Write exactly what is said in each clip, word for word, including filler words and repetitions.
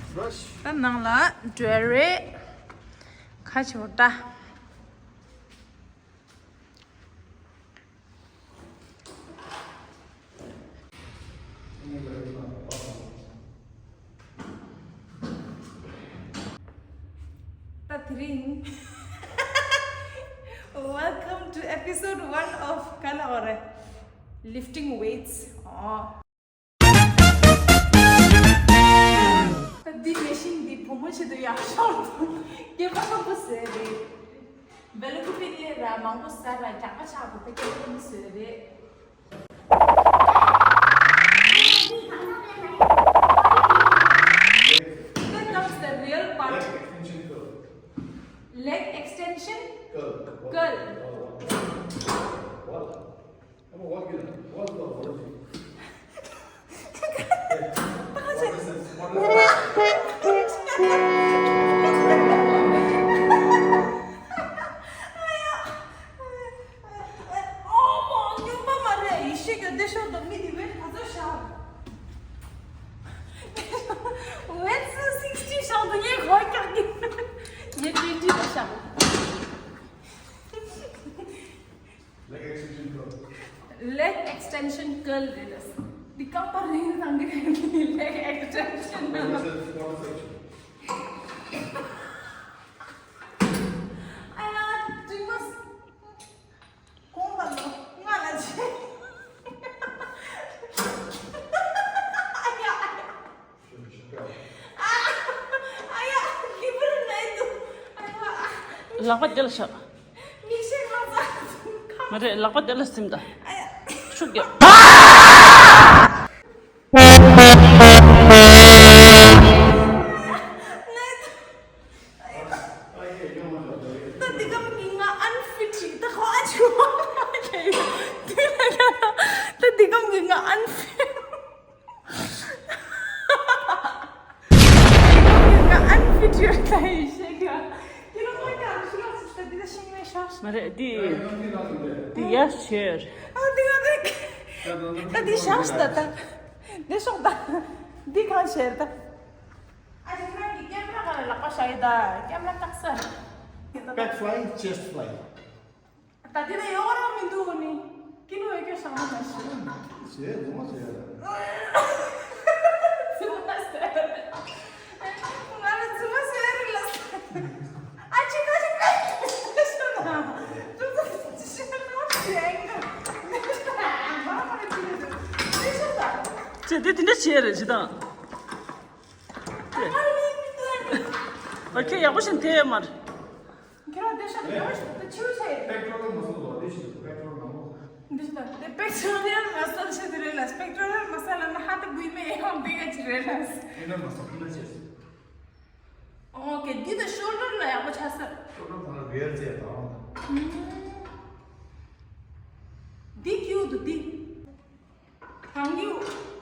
ད་ནང་ལ་འགྲོ་རེད། ཁ་ཕྱེ་བ་ལྟ། ད་དེ་རིང་Welcome to episode one of ག་ལ་བ་རེད། Lifting weights. ཨོ། ད་འདི་མེ་ཤིན་འདི་བུ་མོ་ཆེད་དུ་ཡག་ཤོས་འདུག་སྐྱེས་པ་སྐམ་པོ་བཟོས་རེད། བེ་ལ་ཀུ་པི་ལས་ར་མང་པོ་ཟ་ར་རྒྱགས་པ་ཆགས་དགོས་པའི་སྐྱེས་པ་སྐམ་པོ་བཟོས་རེད། Here comes the real part. Leg extension curl. Leg extension curl. Leg extension curl རེད། འདི་རྐང་པ་རིང་དང་གི་leg extension. What is it? What is it? ཨ་ཡ། དྲི་མ་གོང་ལ་ལོ་ང་ལ་ཆེ། ཨ་ཡ། ཨ་ཡ། ལག་པ་འདི་ལ་བཞག་མ་རེད། ལག་པ་འདི་ལ་ཟིན་ད། ཤུགས་རྒྱབ། ད་འདི་གམ་གི་ང་unfit ད་ཁོ་ཨ་ཆུ། ད་འདི་གམ་གི་ང་unfit། ང་unfit ཡོད་ད་ཡིན་ཤེས་ག་ཁྱེད་རང་ངོ་ཀྱང་ཤི་ལ་སུ་ད་འདི་ད་ཤིང་མེད་ཤག་མ་རེད་འདི། འདི་ཡ་ཤེར། ཨ་འདི་ང་འདི། ད་འདི་ཤག་ད་ད། འདི་ཤོག་ད། འདི་གང་ཤེར་ད། ཨ་ཅེ་ཁྱེད་རང་གི་ཀེམ་ར་ག་ལ་ལག་པ་བཞག་ཡོད་ད། ཀེམ་ར་བཏགས་ས། Back fly, chest fly. ད་དེ་ལ་ཡོག་རང་མི་འདུག་ནི། ཀི་ལོ་ཡོད་ཀྱང་ཤག་མ་ཤི། ཟེར་རྫུན་མ་ཟེར། རྫུན་མ་ཟེར། ང་ལ་རྫུན་མ་ཟེར་རེད་ལ། ཨ་ཅེ་ཁ་ཅེ་ཁ་ཅེ་ཤི་ན། ཅེ་དེ་དེ་འདྲ་བྱས་རེད་ཅི་དང་། ཨོ་ཁེ། ཡག་པོ་ཞིག་དེ་མར། ཁྱེད་རང་དེ་ཤ་དེ་ཡོད་ཤ་དེ་ཆུ་ཆེ། Pectoral muscle ལ་དེ་ཞིག pectoral muscle། འདི་ཤ་དེ་pectoral muscle ཞིག་རེད་ལ། Pectoral muscle ལ་ན་ཧ་ཏི་གུས་མེ་ཡང་བེ་ག་ཅིག་རེད་ལ། Inner muscle, inner chest. ཨོ་ཁེ། འདི་ད་shoulder ལ་ཡག་པོ་ཆགས་ས། Shoulder ལ་བེར་ཙེ་དང་། འདི་ཀྱུ་དུ་འདི། གང་གི་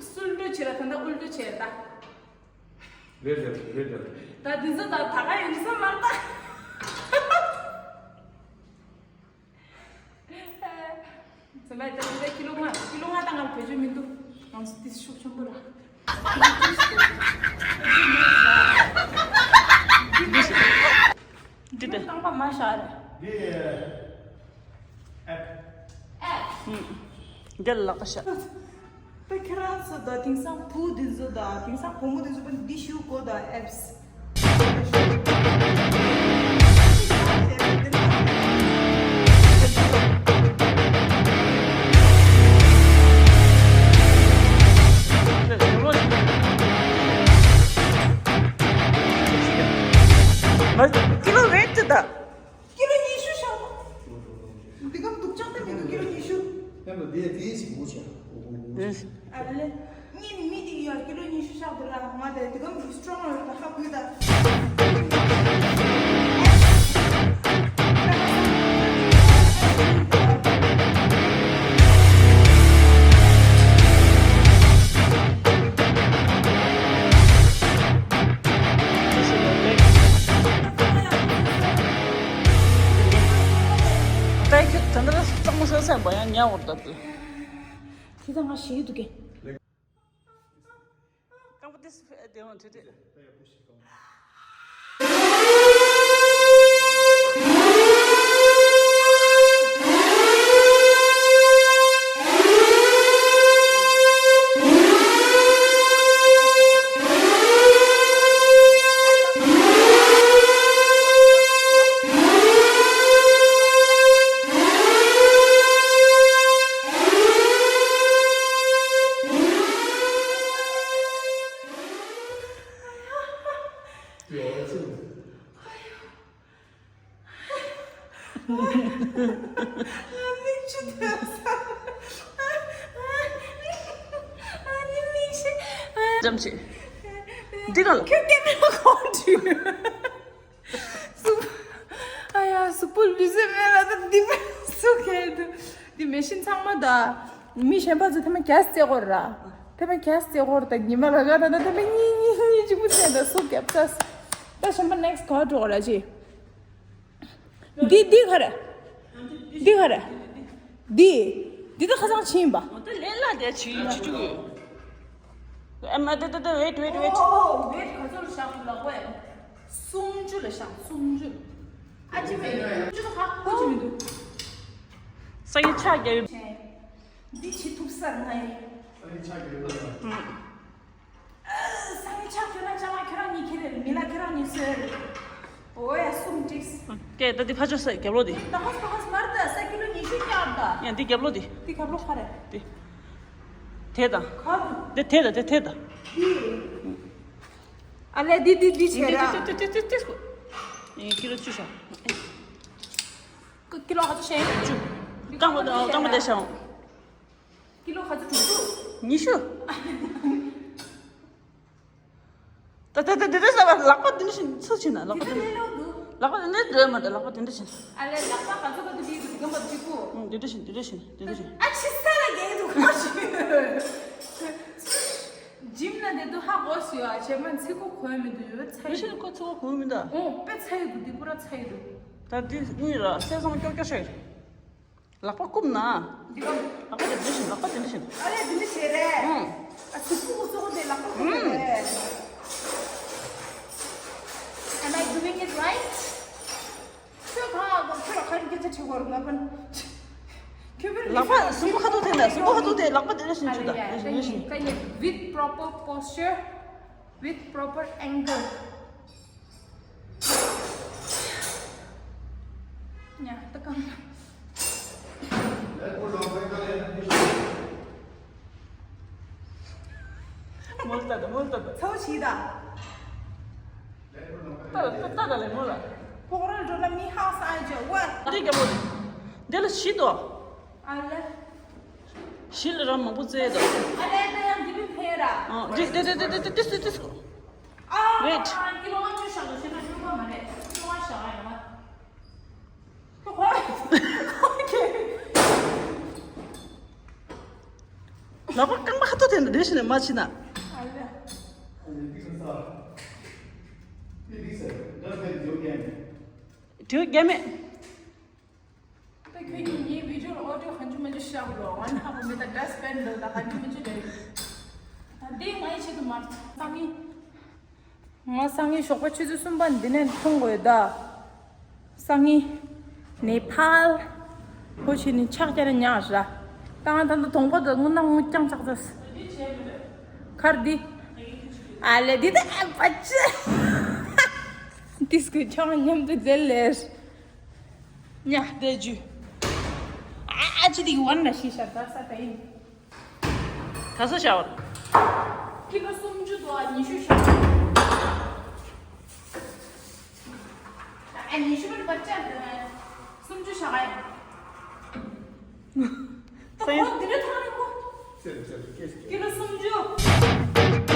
སུལ་འགྲོ་བྱེད་ལ་ད་ལྟ་ཨུལ་འགྲོ་བྱེད་ད། རེད་རེད་རེད་རེད། ད་འདི་ཚོ་ད་ད་ག་ཡིན་ས་མ་རེད་ད། ཚེ་མའི་ད་འདི་ད་ཀི་ལོ་ལྔ། ཀི་ལོ་ལྔ་ད་ང་བེད་སྤྱོད་མི་འདུག་ང་ཚོ་ཏིས་ཤུགས་ཆེན་པོ་ར། འདི་ད། རྐང་པ་མ་བཞག་རེད། འདི་ཨེབ། ཨེབ། འདི་ལ་ལག་པ་བཞག་ད་ཁྱེད་རང་ཚོ་ད་དེང་སང་བུ་འདི་ཚོ་ད་དེང་སང་བུ་མོ་འདི་ཚོ་པ་འདི་ཤུ་གོ་ད་ཨེབས། ཀི་ལོ་ཝེཊ་ད། ཀི་ལོ་ཉི་ཤུ་བཞག་པ། འདི་གམ་སྡུག་ཅག་ད་མི་འདུག་ཀི་ལོ་ཉི་ཤུ། ཡང་ན་དེ་དེ་ཞིག་མོ་ཆེ། ཨ་ལེ། ངས་ནི་མི་འདི་ཡ་ཀི་ལོ་ཉི་ཤུ་བཞག་པ་ར་ང་དེ་འདི་གམ་གི་སི་ཊོང་ཡོད་ད་ཧ་གུ་ད། ད་ཁྱོད་ད་འདི་ལ་གཙང་མ་སོ་སོ་ཡང་ཉལ་འོར་ད་དེ། དེ་ད་ང་ཞེད་འདུག་གས། རྐང་པ་དེ་ དེ་འོང་དེ་དེ། འདི་ག་ལ། ཁྱོད་ཀེ་མེ་ར་གོན་དུས། སུ། ཨ་ཡ་སུ་པུ་ལུས་སེ་མེད་ལ་ད་འདི་མེད་སུ་ཁེལ་དུ། འདི་མེ་ཤིན་ཚང་མ་ད། མི་གཞན་པ་ཚོ་ཐ་མ་གྱ་རྩེ་སྐོར་ར། ཐ་མ་གྱ་རྩེ་སྐོར་ད་ཉི་མ་ལ་ག་ད་ད་ཐ་མ་གཉིས་གཉིས་གཉིས་གཅིག་པུ་ཚེ་ད་སུ་རྒྱབ་ཚ། ད་གཞན་པ་ནེག་སི་ག་འགྲོ་ར་ཅི། འདི་འདི་ག་རེ། འདི་ག་རེ། འདི། འདི་ད་ཁ་སང་ཕྱིན་པ། འོ་ད་ལས་ལ་དེ་ཕྱིན་ཅི་ཅུ། ཨ་མ་དེ་དེ་དེ་wait wait wait། ཨོ་wait ག་ཚོད་ལ་བཞག་ལག་པས། སུམ་ཅུ་ལ་བཞག་སུམ་ཅུ། ཨ་ཅི་མེད་ཅི་ད་ཧ་གོ་ཅི་མི་འདུག་ས་ཡི་ཆ་རྒྱབ། འདི་བྱེད་ཐུབ་ས་ང་ཡི། ས་ཡི་ཆ་རྒྱབ། སང་ཉིན་ཆག་ཁྱོད་རང་ཅང་མ་ཁྱོད་རང་གཉིས་ཁྱེར་རེད། མི་ལ་ཁྱོད་རང་གཉིས་སོས་རེད། འོ་ཡ་གསུམ་ཀྲིགས། སྐད་ད་འདི་ཕ་ཆོས་སེ་རྒྱབ་ལོག་འདི། ད་ཧོས་ད་ཧོས་མར་ད་སེ་ཀི་ལོ་ཉི་ཤུ་བརྒྱབ་ད། ཡ་འདི་རྒྱབ་ལོག་འདི། འདི་རྒྱབ་ལོག་ཁ་རེད། འདི། དེ་ད། ཁ་རུ། འདི་དེ་ད་དེ་དེ་ད། འདི། ཨ་ལེ་འདི་འདི་འདི་བྱེད་ར། འདི་འདི་འདི་འདི་འདི། ཡིན་ཀི་ལོ་བཅུ་ཤོག་ཀི་ལོ་ག་ཚོད་བྱས་ཡིན། བཅུ། རྐང་པ་རྐང་པ་དེ་བྱས་འོང་། ཀི་ལོ་ག་ཚོད་དྲུག་ཅུ། ཉི་ཤུ། ད་ད་ད་འདི་འདྲ་ཟེར་བ་ལག་པ་འདི་འདྲ་བཞིན་ཚུར་ཕྱིན་ན་ལག་པ་འདི་འདྲ། ལག་པ་འདི་འདྲ་འདྲ་མ་འདྲ་ལག་པ་འདི་འདྲ་བཞིན། ཨ་ལས་ལག་པ་ག་ཚོད་ག་ཚོད་འདི་འདི་གམ་པ་གཅིག་པུ། ཨུ་འདི་འདྲ་བཞིན་འདི་འདྲ་བཞིན་འདི་འདྲ་བཞིན། ཨ་ཕྱི་ས་ལ་རྒྱལ་འདུག་ག་ཞིག་ཇིམ་ན་འདི་འདུག་ཧ་གོ་སི་ཡ་བྱེ་མ་ཚིག་གོ་གོན་མི་འདུག་ཡོད་ཚ་འདི་ཡི་བཞིན་འདུག་ཁོ་ཚོ་གོ་མི་འདུག་ཨོ་དཔེ་ཚ་ཡི་འདུག་འདི་པུ་ར་ཚ་ཡི་འདུག་ད་འདི་དངུལ་ར་སེ་སང་ཀྱོག་ཀྱོག་ཤོད། ལག་པ་བསྐུམ་ན། འདི་ག་ལག་པ་དེ་འདྲ་བཞིན་ལག་པ་དེ་འདྲ་བཞིན། ཨ་ལས་འདི་འདྲ་བྱས་རེད། ཨང་། ཨ་གཟུགས་པོ་གཙོ་བོ་དེ་ལག་པ་བསྐུམ་རེད། Am I doing it right? ཁྱོད་གང་ལ་ཁྱོད་ལ་ཁ་རིག་སྐད་ཆ་དྲི་བར་ང་ཕན། ཁྱོད་ཕན་ལག་པ་གཟུགས་པོ་ཁ་ཐུག་དེ་ན་གཟུགས་པོ་ཁ་ཐུག་དེ་ལག་པ་དེ་འདྲ་བཞིན་ཨ་ལས་ཡ་ད་ཡིན་ད་ཡིན། With proper posture, with proper angle. ཉ་ཏི་ཀང་། མོལ་ཏ་ཏ་མོལ་ཏ་ཏ། ཚའོ་ཆི་ད། ཏ་ཏ་ཏ་ཏ་ལེ་མོལ་ལ། ཕོག་རོལ་འགྲོ་ན་མི་ཧ་སང་ཨེ་ཇོ་ཝ། འདི་ག་མོལ། འདི་ལ་ཤི་དོ། ཨ་ལེ། ཤི་ལ་ར་མང་པོ་བཙལ་དོ། ཨ་ལེ་ད་ཡང་འདི་མི་ཕེ་ར། ཨ་འདི་འདི་འདི་འདི་འདི་འདི་འདི། Wait. ཨ་ཀི་ལོ་ང་ཆུ་བཞག་དང་ཤེས་ན་ཀི་ལོ་ང་མ་རེད། ཀི་ལོ་ང་བཞག་ཡ་ཡོད་མ། ལག་པ་རྐང་པ་ཁ་ཐོག་དེ་འདྲ་བྱས་ནས་མ་ཕྱིན་ན། ཨ་ལེ། དྲི་བ་རྒྱ་མེད། ད་ཁྱོད་ཀྱིས་ངའི་བི་ཌིའོ་ལ་ཨོ་ཌིའོ་གང་བྱུང་མང་བྱུང་བཞག་ལོ། ང་ནི་ཧ་གོ་མེད་ད། འདྲ་སི་པན་འདྲ་ད་གང་བྱུང་མང་བྱུང་རེད། ད་འདི་ང་ཡི་ཆེད་དུ་མར་སང་ཉིན། ང་སང་ཉིན་ཞོགས་པ་ཆུ་ཚོད་གསུམ་པ་འདི་ནས་འཐུང་དགོས་ད། སང་ཉིན་ནེ་པཱལ་ཧོ་ཆི་ནི་ཕྱག་རྒྱ་རེ་ཉག་ར། ད་ང་ད་ད་དོང་པོ་ད་དངུལ་ནག་དངུལ་རྐྱང་ཆགས་ཚ། ཁར་འདི། ཨ་ལེ་འདི་ད་ཨ་པ་ཅི། ཏིས་ཀུ་ཆང་མཉམ་དུ་རྫེལ་ལེར། ཉ་བདེ་རྒྱུ། ཨ་ཨ་ཅི་དེ་ཡུ་ཝན་ན་ཤི་ཤ་ད་ས་ད་ཡིན། ད་ས་ཤ་བར། ཀི་ལོ་སུམ་ཅུ་དོ་ཨ་ཉི་ཤུ་ཤ། ཨ་ཉི་ཤུ་བར་བར་ཆད་སུམ་ཅུ་ཤ་ག་ཡིན། ད་ཁོ་འདི་འདྲ་ཐང་རེད་ཁོ། ཀི་ལོ་སུམ་ཅུ།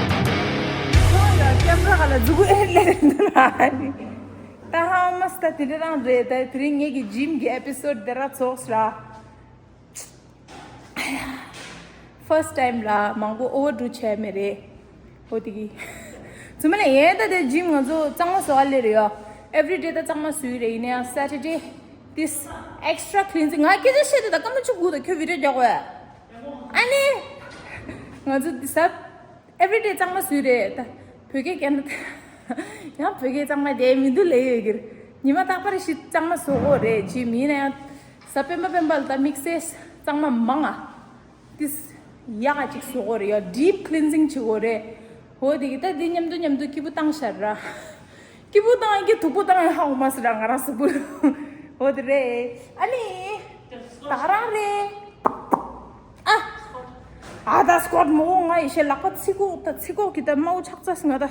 ཁྱོད་ཡང་སྐྱབས་ར་ག་ལ་འཛུགས་ཨེ་ལེ་རེད་འདུག་ན། ད་དེ་རང་རེད། ད་དེ་རིང་ངེད་ཀྱི་ཇིམ་གྱི་ཨེ་པི་སོ་ཌི་དེ་ར་ཚོགས་ར། ཕར་སི་ཊི་ཊའིམ་ལ་མང་པོ་ཨོ་བར་ཌུ་བྱས་མེད་རེད། ཨོ་དེ་གི་ཚུ་མ་ལ་ཡན་ད་དེ་ཇིམ་ང་ཚོ་གཙང་མ་བཟོ་བ་ལེ་རེད་ཡོ། ཨེ་ཝི་རི་ཌེ་ད་གཙང་མ་བཟོས་རེད། ཡིན་ན་ཡང་སེ་ཊར་ཌེ་དིས་ཨེག་སི་ཊ་ར་ཀི་ལིན་ཛིང་། ང་སྐད་ཆ་བཤད་དུས་ད་སྐར་མ་བཅུ་དགུ་དང་ཁྱོད་བི་ཌི་ཡོ་རྒྱག་གོ་ཨ་ནི་ང་ཚོ་དེ་ས། ཨེ་ཝི་རི་ཌེ་གཙང་མ་བཟོས་རེད། ད་བོད་སྐད་རྒྱག་ན་ད་ཡང་བོད་སྐད་གཙང་མ་བསྡད་མི་འདུག་ལབ་ཡོད་ཀྱི་རེད། ཉི་མ་རྟག་པར་ཞིག་གཙང་མ་བཟོ་དགོས་རེད། ཇིམ་ཡིན་ན་ཡང་གཟའ་སྤེན་པ་སྤེན་པ་ལ་ད་དམིགས་བསལ་གཙང་མ་མང་ང་ཏིས་ཡག་ག་ཅིག་བཟོ་དགོས་རེད་ཡ། ཌིབ་ཀི་ལིན་ཛིང་བྱེད་དགོས་རེད། འོ་དེ་གི་ད་འདི་མཉམ་དུ་མཉམ་དུ་སྐྱིད་པོ་བཏང་ཤར་ར། སྐྱིད་པོ་བཏང་གི་སྡུག་པོ་བཏང་ཡ་ཧ་གོ་མ་སོང་ར་ང་རང་གཟུགས་པོ། འོ་དེ་རེད། ཨ་ནི་ད་རང་རེད། ཨ། ཨ་ད་སི་ཀོཊ་མོ་ང་ཡི་ཤེ་ལག་པ་ཚིག་གོག་ད་ཚིག་གོག་གི་ད་མའུ་ཆག་ཚ་སི་ང་ད།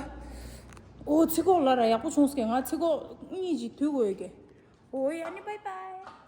ཨོ་ཚིག་གོག་ལ་ར་ཡག་པོ་བྱུང་སྐད། ང་ཚིག་གོག་གཉིས་ཅིག་དུས་གོ་ཡོད་ཀྱི། ཨོ་ཡ་ནི་བྷའི་བྷའི།